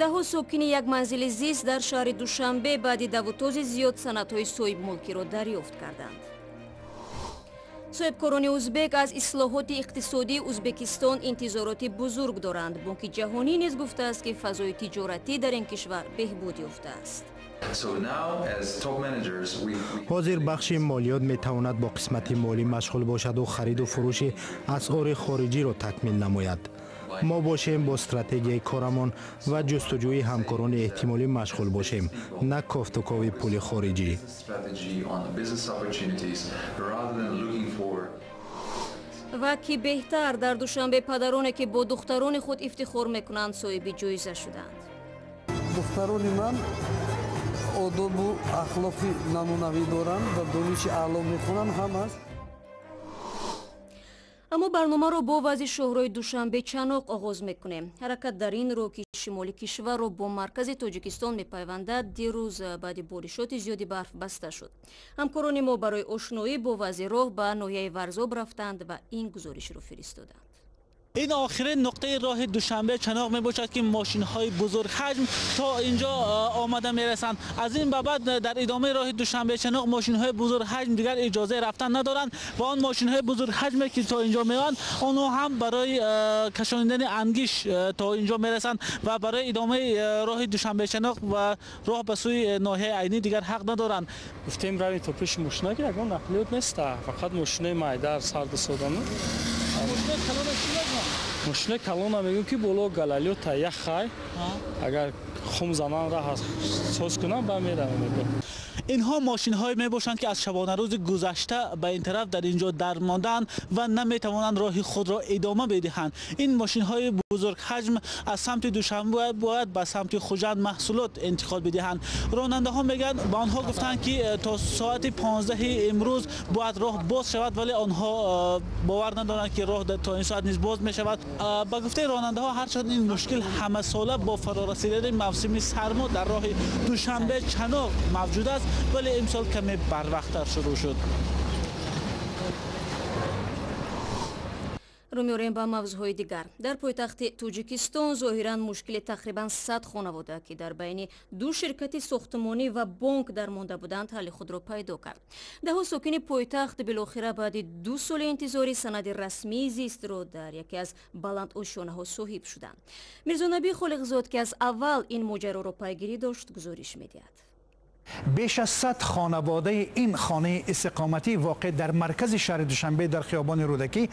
Даҳҳо сокини як манзили зист дар шаҳри Душанбе баъди давутози зиёд санадҳои соҳибмулкиро дарёфт карданд. Соҳибкорони узбек аз ислоҳоти иқтисодии Узбекистон интизороти бузург доранд. Бонки ҷаҳонӣ низ гуфтааст, ки фазои тиҷоратӣ дар ин кишвар беҳбуд ёфтааст. Ҳозир бахши молиёт метавонад бо қисмати молӣ машғул бошаду хариду фурӯши асъори хориҷиро такмил намояд. Мо бошем бо стратегияи корамон ва ҷустуҷӯи ҳамкорони эҳтимолӣ машғул бошем, на кофтукови пули хориҷӣ. Ва ки беҳтар, дар Душанбе падароне, ки бо духтарони худ ифтихор мекунанд, соҳиби ҷоиза шуданд. Духтарони ман одобу ахлоқи намунавӣ доранд ва дониши аъло мехонанд ҳамаш. Аммо барномаро бо вазъи шоҳрои Душанбе Чаноқ оғоз мекунем. Ҳаракат дар ин роҳ, ки шимоли кишварро бо маркази Тоҷикистон мепайвандад, дирӯз баъди боришоти зиёди барф баста шуд. Ҳамкорони мо барои ошноӣ бо вазъи роҳ ба ноҳияи Варзоб рафтанд ва ин гузоришро фиристоданд. Ин охирин нуқтаи роҳи Душанбе Чаноқ мебошад, ки мошинҳои бузургҳаҷм то инҷо омада мерасанд. Аз ин ба баъд дар идомаи роҳи Душанбе Чаноқ мошинҳои бузургҳаҷм дигар иҷозаи рафтан надоранд ва он мошинҳои бузургҳаҷме, ки то инҷо меоянд, онҳо ҳам барои кашонидани ангиш то инҷо мерасанд ва барои идомаи роҳи Душанбе Чаноқ ва роҳ ба сӯи ноҳияи Айнӣ дигар ҳақ надоранд. Гуфтем, равем то пеши мошина, ки ягон нақлиёт неста, фақат мошинаи майдар сарду содану. Мошина калона мегӯм, ки боло галалёта яхай, агар хум занан раҳ соз кунам, ба меравам, мегӯм. Инҳо мошинҳое мебошанд, ки аз шабонарӯзи гузашта ба ин тараф дар инҷо дармондаанд ва наметавонанд роҳи худро идома бидиҳанд. Ин мошинҳои бузургҳаҷм аз самти Душанбе бояд ба самти Хуҷанд маҳсулот интиқол бидиҳанд. Ронандаҳо мегӯянд, ба онҳо гуфтанд, ки то соати 15 имрӯз бояд роҳ боз шавад, вале онҳо бовар надоранд, ки роҳ то ин соат низ боз мешавад. Ба гуфтаи ронандаҳо, ҳарчанд ин мушкил ҳамасола бо фарорасидани мавсими сармо дар роҳи Душанбе Чаноқ мавҷуд аст, вале имсол каме барвақттар шурӯъ шуд. Рӯ меорем ба мавзӯъҳои дигар. Дар пойтахти Тоҷикистон зоҳиран мушкили тақрибан 100 хонавода, ки дар байни ду ширкати сохтмонӣ ва бонк дармонда буданд, ҳалли худро пайдо кард. Даҳҳо сокини пойтахт билохира баъди 2 соли интизорӣ санади расмии зистро дар яке аз баландошёнаҳо соҳиб шуданд. Мирзонабӣ Холиқзод, ки аз аввал ин моҷароро пайгирӣ дошт, гузориш медиҳад. Беш аз 100 хонаводаи ин хонаи истиқоматӣ воқеъ дар маркази шаҳри Душанбе дар хиёбони Рӯдакӣ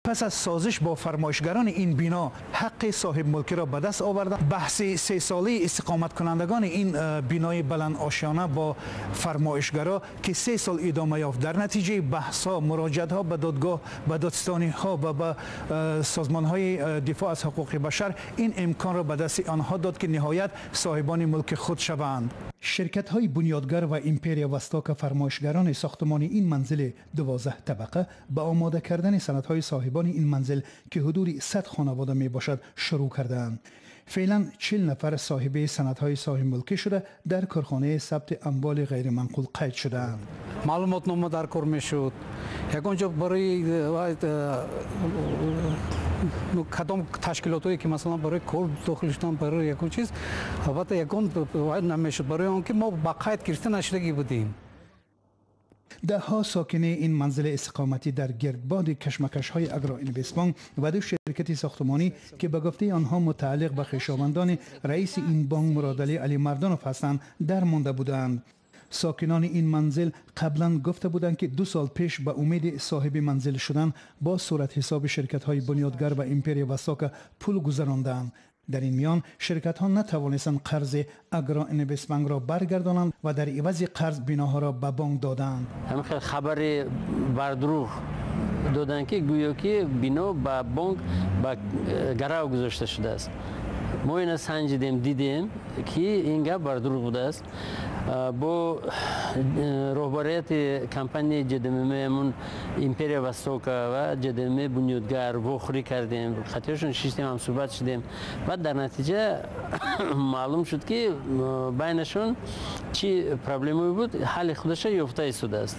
пас аз созиш бо фармоишгарони ин бино ҳаққи соҳибмулкиро ба даст оварданд. Баҳси сесолаи истиқоматкунандагони ин бинои баландошёна бо фармоишгаро, ки 3 сол идома ёфт, дар натиҷаи баҳсҳо, муроҷиатҳо ба додгоҳ, ба додситониҳо ва ба созмонҳои дифоъ аз ҳуқуқи башар ин имконро ба дасти онҳо дод, ки ниҳоят соҳибони мулки худ шаванд. Ширкатҳои Бунёдгар ва Империя Востока, фармоишгарони сохтмони ин манзили 12 табақа, ба омода кардани санадҳои соҳибони ин манзил, ки ҳудуди 100 хонавода мебошад, шурӯъ кардаанд. Феълан 40 нафар соҳиби санадҳои соҳибмулкӣ шуда, дар корхонаи сабти амволи ғайриманқул қайд шудаанд. Маълумотнома дар кор мешуд, ягон ҷо барои кадом ташкилотҳое, ки масалан барои кор дохил шудан, барои ягон чиз, албатта ягон намешуд, барои он ки мо ба қайд гирифта нашудагӣ будем. Даҳҳо сокини ин манзили истиқоматӣ дар гирдбоди кашмакашҳои Агроинвестбонк ва ду ширкати сохтмонӣ, ки ба гуфтаи онҳо мутааллиқ ба хешовандони раиси ин бонк Муродалӣ Алимардонов ҳастанд, дармонда буданд. Сокинони ин манзил қаблан гуфта буданд, ки 2 сол пеш ба умеди соҳиби манзил шудан бо суратҳисоби ширкатҳои Бунёдгар ва Империя Востока пул гузаронданд. Дар ин миён ширкатҳо натавонистанд қарзи Агроинвестбанкро баргардонанд ва дар ивази қарз биноҳоро ба бонк доданд. Ҳамин хел хабари бардурӯғ доданд, ки гӯё ки бино ба бонк ба гарав гузошта шудааст. Мо ина санҷидем, дидем, ки ин гап бардурӯғ будааст. Бо роҳбарияти компанияи ҷдммон Империя Востока ва ҷдм Бунёдгар вохӯрӣ кардем, хатиёшон шиштем, ҳамсӯҳбат шудем. Баъд дар натиҷа маълум шуд, ки байнашон чӣ проблемое буд, ҳалли худаша ёфта истодааст.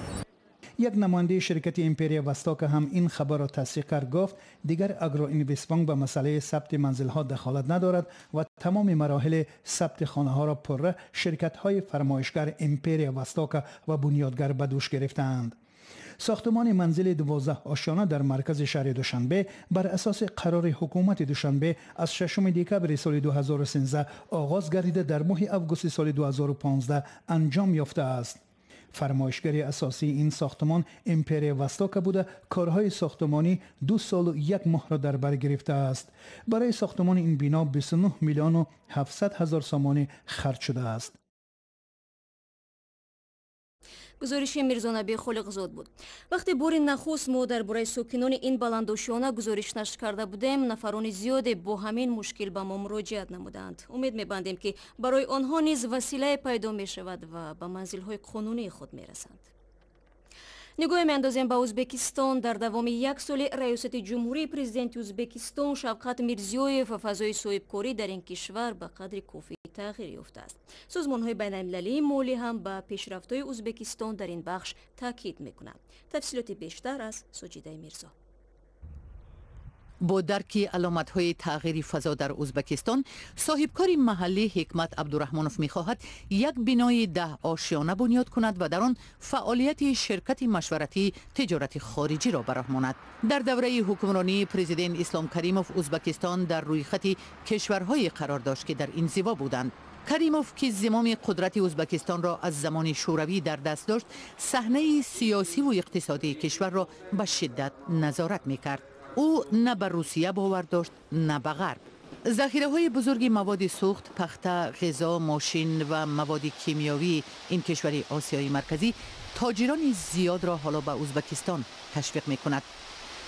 یک نماینده شرکت امپریا وستاک هم این خبر را تصدیق کرد، گفت دیگر اگرو اینوست بانک به مسئله ثبت منزل ها دخالت ندارد و تمام مراحل ثبت خانه ها را پره شرکت های فرمایشگر امپریا وستاک و بنیادگر به دوش گرفتند. ساختمان منزل 12 آشیانه در مرکز شهر دوشنبه بر اساس قرار حکومت دوشنبه از 6 دکبر سال 2013 آغاز گردیده در ماه اوگوست سال 2015 انجام یافته است. فرمایشگر اساسی این ساختمان امپریا وستاک بوده، کارهای ساختمانی 2 سال و 1 ماه را در بر گرفته است. برای ساختمان این بنا 29,700,000 سامانی خرج شده است. Гузориши Мирзонаби Холиқзод буд. Вақте бори нахуст мо дар бораи сокинони ин баландошёна гузориш нашр карда будем, нафарони зиёде бо ҳамин мушкил ба мо муроҷиат намуданд. Умед мебандем, ки барои онҳо низ василае пайдо мешавад ва ба манзилҳои қонунии худ мерасанд. Нигоҳе меандозем ба Ӯзбекистон. Дар давоми як соли раёсати ҷумҳурии президенти Ӯзбекистон Шавкат Мирзиёев фазои соҳибкорӣ дар ин кишвар ба қадри кофӣ тағйир ёфтааст. Созмонҳои байналмилалии молӣ ҳам ба пешрафтҳои Ӯзбекистон дар ин бахш таъкид мекунанд. Тафсилоти бештар аз Соҷидаи Мирзо. Бо дарки аломатҳои тағйири фазо дар Ӯзбекистон, соҳибкори маҳаллӣ Ҳикмат Абдураҳмонов мехоҳад як бинои 10 ошёна бунёд кунад ва дар он фаъолияти ширкати машваратии тиҷорати хориҷиро ба роҳ монад. Дар давраи ҳукмронии президент Ислом Каримов Ӯзбекистон дар рӯйхати кишварҳое қарор дошт, ки дар инзиво буданд. Каримов, ки зимоми қудрати Ӯзбекистонро аз замони Шӯравӣ дар даст дошт, саҳнаи сиёсиву иқтисодии кишварро ба шиддат назорат мекард. Ӯ на ба Русия бовар дошт, на ба Ғарб. Захираҳои бузурги маводи сӯхт, пахта, ғизо, мошин ва маводи кимиёвии ин кишвари Осиёи Марказӣ тоҷирони зиёдро ҳоло ба Ӯзбекистон ташвиқ мекунад.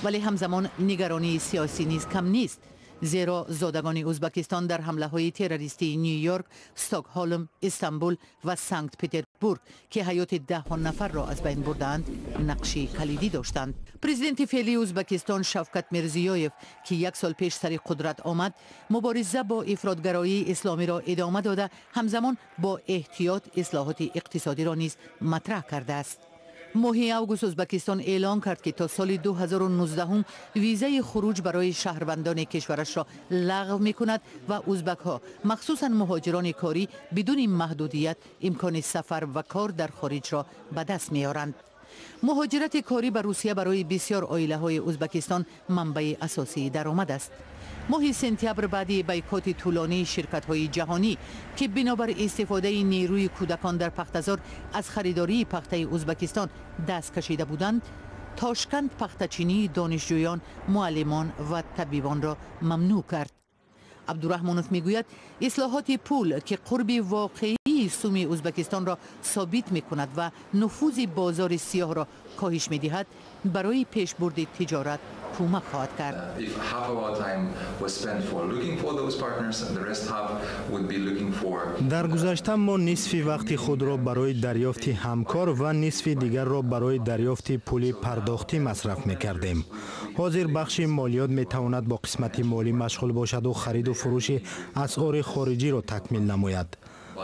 Вале ҳамзамон нигаронии сиёсӣ низ кам нест, зеро зодагони Ӯзбекистон дар ҳамлаҳои террористии Ню-Йорк, Стокҳолм, Истанбул ва Санкт Петербург, ки ҳаёти даҳҳо нафарро аз байн бурдаанд, нақши калидӣ доштанд. Президенти феълии Ӯзбекистон Шавкат Мирзиёев, ки як сол пеш сари қудрат омад, мубориза бо ифротгароии исломиро идома дода, ҳамзамон бо эҳтиёт ислоҳоти иқтисодиро низ матраҳ кардааст. Моҳи август Ӯзбекистон эълон кард, ки то соли 2019 визаи хуруҷ барои шаҳрвандони кишварашро лағв мекунад ва ӯзбакҳо, махсусан муҳоҷирони корӣ, бидуни маҳдудият имкони сафар ва кор дар хориҷро ба даст меоранд. Муҳоҷирати корӣ ба Русия барои бисёр оилаҳои Ӯзбекистон манбаи асосии даромад аст. Моҳи сентябр, баъди бойкоти тӯлонии ширкатҳои ҷаҳонӣ, ки бинобар истифодаи нерӯи кӯдакон дар пахтазор аз харидории пахтаи Ӯзбекистон даст кашида буданд, Тошканд пахтачинии донишҷӯён, муаллимон ва табибонро мамнӯъ кард. Абдураҳмонов мегӯяд, ислоҳоти пул, ки қурби воқеии суми Ӯзбекистонро собит мекунад ва нуфузи бозори сиёҳро коҳиш медиҳад, барои пешбурди тиҷорат кӯмак хоҳад кард. Дар гузашта мо нисфи вақти худро барои дарёфти ҳамкор ва нисфи дигарро барои дарёфти пули пардохтӣ масраф мекардем. Ҳозир бахши молиёт метавонад бо қисмати молӣ машғул бошаду хариду фурӯши асъори хориҷиро такмил намояд.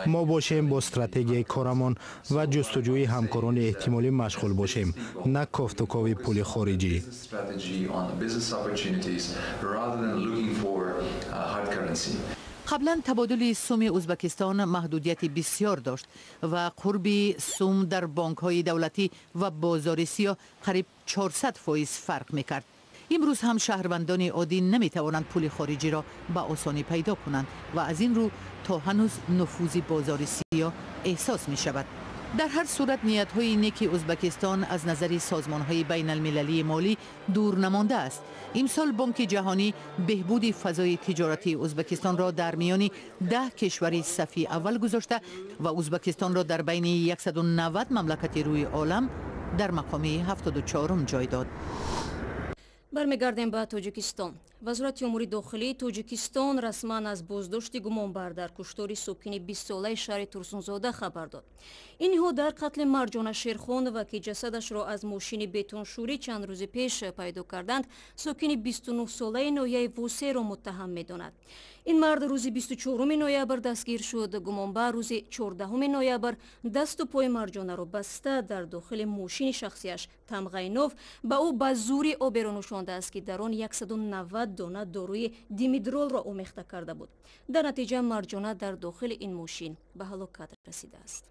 Мо бошем бо стратегияи корамон ва ҷустуҷӯи ҳамкорони эҳтимолӣ машғул бошем, на кофтукови пули хориҷӣ. Қаблан табодули суми Ӯзбекистон маҳдудияти бисёр дошт ва қурби сум дар бонкҳои давлатӣ ва бозори сиёҳ қариб 400% фарқ мекард. Имрӯз ҳам шаҳрвандони оддӣ наметавонанд пули хориҷиро ба осонӣ пайдо кунанд ва аз ин рӯ то ҳанӯз нуфузи бозори сиёҳ эҳсос мешавад. Дар ҳар сурат, ниятҳои неки Ӯзбекистон аз назари созмонҳои байналмилалии молӣ дур намондааст. Имсол Бонки Ҷаҳонӣ беҳбуди фазои тиҷоратии Ӯзбекистонро дар миёни 10 кишвари сафи аввал гузошта ва Ӯзбекистонро дар байни 190 мамлакати рӯи олам дар мақоми 74 ҷой дод. Бармегардем ба Тоҷикистон. Вазорати умури дохилии Тоҷикистон расман аз боздошти гумонбар дар куштори сокини 20-солаи шаҳри Турсунзода хабар дод. Ин ниҳод дар қатли Марҷона Шерхонова, ки ҷасадашро аз мошини бетоншӯрӣ чанд рӯзи пеш пайдо карданд, сокини 29-солаи ноҳияи Восеро муттаҳам медонад. Ин мард рӯзи 24 ноябр дастгир шуд. Гумонбар рӯзи 14 ноябр дасту пои Марҷонаро баста дар дохили мошини шахсияш тамғаи нов ба ӯ ба зӯрӣ оберо нӯшондааст, ки дар он 190 дона доруи димедролро омехта карда буд. Дар натиҷа Марҷона дар дохили ин мошин ба ҳалокат расидааст.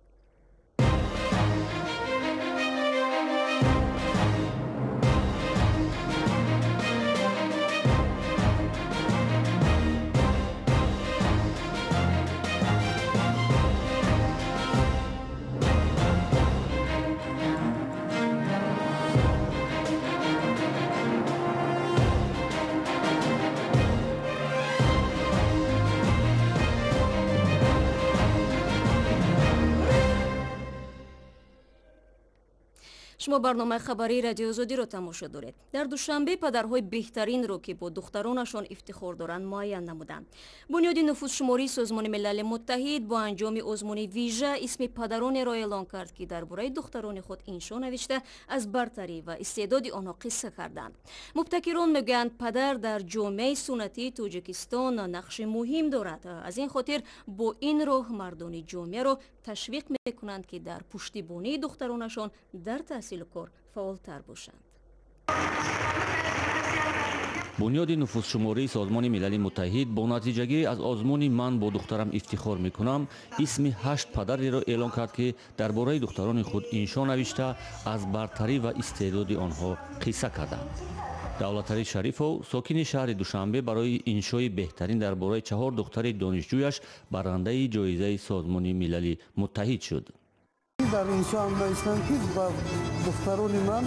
Шумо барномаи хабарии Радиои Озодиро тамошо доред. Дар Душанбе падарҳои беҳтаринро, ки бо духтаронашон ифтихор доранд, муайян намуданд. Бунёди нуфузшумории Созмони Милали Муттаҳид бо анҷоми озмуни вижа исми падаронеро эълон кард, ки дар бораи духтарони худ иншо навишта, аз бартарӣ ва истеъдоди онҳо қисса карданд. Мубтакирон мегӯянд, падар дар ҷомеаи суннатии Тоҷикистон нақши муҳим дорад. Аз ин хотир бо ин роҳ мардони ҷомеаро ташвиқ мекунанд, ки дар пуштибонии духтаронашон дар таҳсилу кор фаъолтар бошанд. Бунёди нуфузшумории Созмони Милали Муттаҳид бо натиҷагирӣ аз озмуни «Ман бо духтарам ифтихор мекунам» исми 8 падареро эълон кард, ки дар бораи духтарони худ иншо навишта, аз бартарӣ ва истеъдоди онҳо қисса карданд. Давлаталӣ Шарифов, сокини шаҳри Душанбе, барои иншои беҳтарин дар бораи 4 духтари донишҷӯяш барандаи ҷоизаи Созмони Милали Муттаҳид шуд. Дар иншоам навиштам, ки ба духтарони ман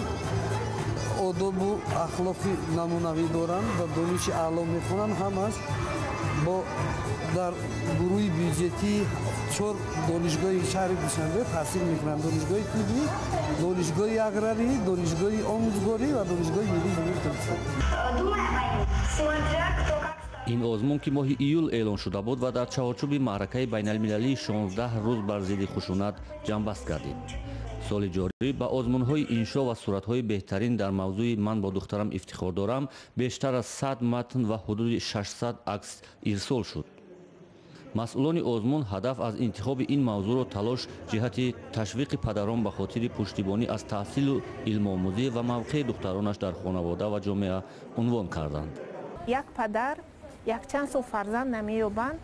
одобу ахлоқи намунавӣ доранд ва дониши аъло мехонанд. Ҳамаш бо дар гурӯҳи бюҷетии 4 донишгоҳи шаҳри Душанбе таҳсил мекунанд: донишгоҳи тиббӣ, донишгоҳи аграрӣ, донишгоҳи омӯзгорӣ ва донишгоҳи миллии Ҷумҳурии Тоҷикистон. Ин озмун, ки моҳи июл эълон шуда буд ва дар чаҳорчӯби маъракаи байналмилалии 16 рӯз бар зидди хушунат ҷамъбаст гардид. Соли ҷорӣ ба озмунҳои иншо ва суратҳои беҳтарин дар мавзӯи «Ман бо духтарам ифтихор дорам» бештар аз 100 матн ва ҳудуди 600 акс ирсол шуд. Масъулони озмун ҳадаф аз интихоби ин мавзӯъро талош ҷиҳати ташвиқи падарон ба хотири пуштибонӣ аз таҳсилу илмомӯзӣ ва мавқеи духтаронаш дар хонавода ва ҷомеа унвон карданд. Як падар якчанд сол фарзанд намеёбанд,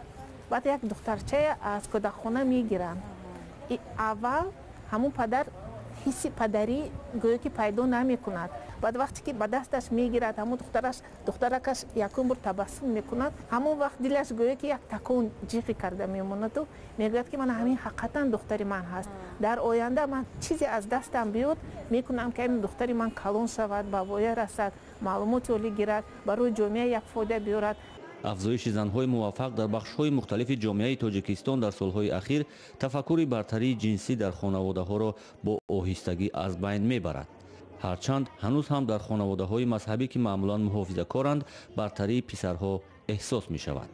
баъд як духтарчая аз кӯдакхона мегиранд. Аввал ҳамун падар ҳисси падарӣ гӯё ки пайдо намекунад. Баъд вақте ки ба дасташ мегирад, ҳамун духтаракаш якум бор табассум мекунад, ҳамон вақт дилаш гӯё ки як такон ҷиғи карда мемонаду мегӯяд, ки ман ҳамин ҳақиқатан духтари ман ҳаст. Дар оянда ман чизе аз дастам биёд мекунам, ки ҳамин духтари ман калон шавад, ба воя расад, маълумоти олӣ гирад, барои ҷомеа як фоида биёрад. Афзоиши занҳои муваффақ дар бахшҳои мухталифи ҷомеаи Тоҷикистон дар солҳои ахир тафаккури бартарии ҷинсӣ дар хонаводаҳоро бо оҳистагӣ аз байн мебарад. Ҳарчанд ҳанӯз ҳам дар хонаводаҳои мазҳабӣ, ки маъмулан муҳофизакоранд, бартарии писарҳо эҳсос мешавад.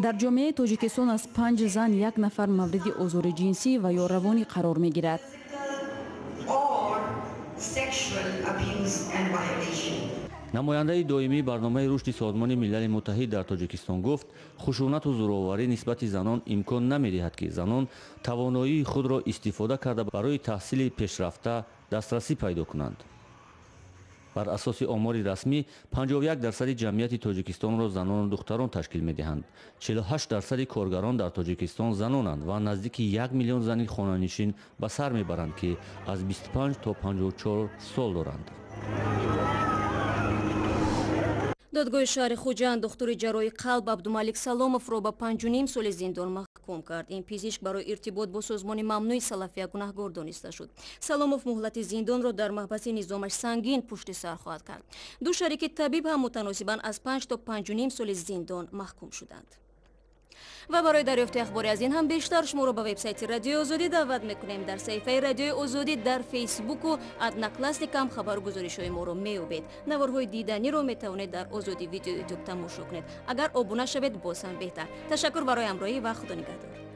Дар ҷомеаи Тоҷикистон аз 5 зан як нафар мавриди озори ҷинсӣ ва ё равонӣ қарор мегирад. Намояндаи доимии барномаи рушди Созмони Милали Муттаҳид дар Тоҷикистон гуфт, хушунату зӯроварӣ нисбати занон имкон намедиҳад, ки занон тавоноии худро истифода карда барои таҳсили пешрафта дастрасӣ пайдо кунанд. Бар асоси омори расмӣ 51% ҷамъияти Тоҷикистонро занону духтарон ташкил медиҳанд. 48% коргарон дар Тоҷикистон занонанд ва наздики 1 миллион зани хонанишин ба сар мебаранд, ки аз 25 то 54 сол доранд. Додгоҳи шаҳри Хуҷанд духтури ҷарроҳи қалб Абдумалик Саломовро ба 5,5 соли зиндон маҳкум кард. Ин пизишк барои иртибот бо созмони мамнӯи салафия гунаҳгор дониста шуд. Саломов муҳлати зиндонро дар маҳбаси низомаш сангин пушти сар хоҳад кард. Ду шарики табиб ҳам мутаносибан аз 5 то 5,5 соли зиндон маҳкум шуданд. Ва барои дарёфти ахбори аз ин ҳам бештар шуморо ба вебсайти Радиои Озодӣ даъват мекунем. Дар саҳифаи Радиои Озодӣ дар Фейсбуку Одноклассникам хабару гузоришҳои моро меёбед. Наворҳои диданиро метавонед дар Озодӣ Видео Ютуб тамошо кунед. Агар обуна шавед, боз ҳам беҳтар. Ташаккур барои ҳамроҳӣ ва Худо нигаҳдор.